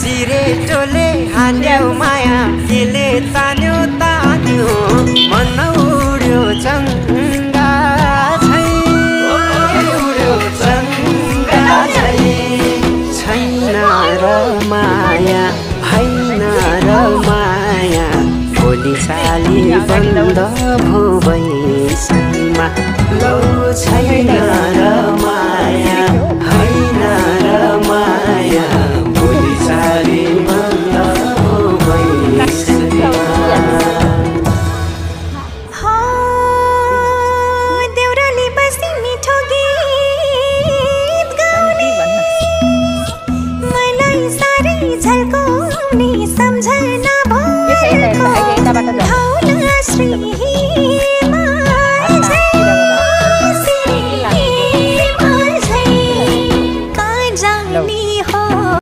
सिरेटोले हान्यो माया केले तान्यो तान्यो मन उड्यो चङ्गा झै उड्यो चङ्गा झै छैन र माया होइन र माया भोलि साली बन्द भो बैसमा लौ छैन र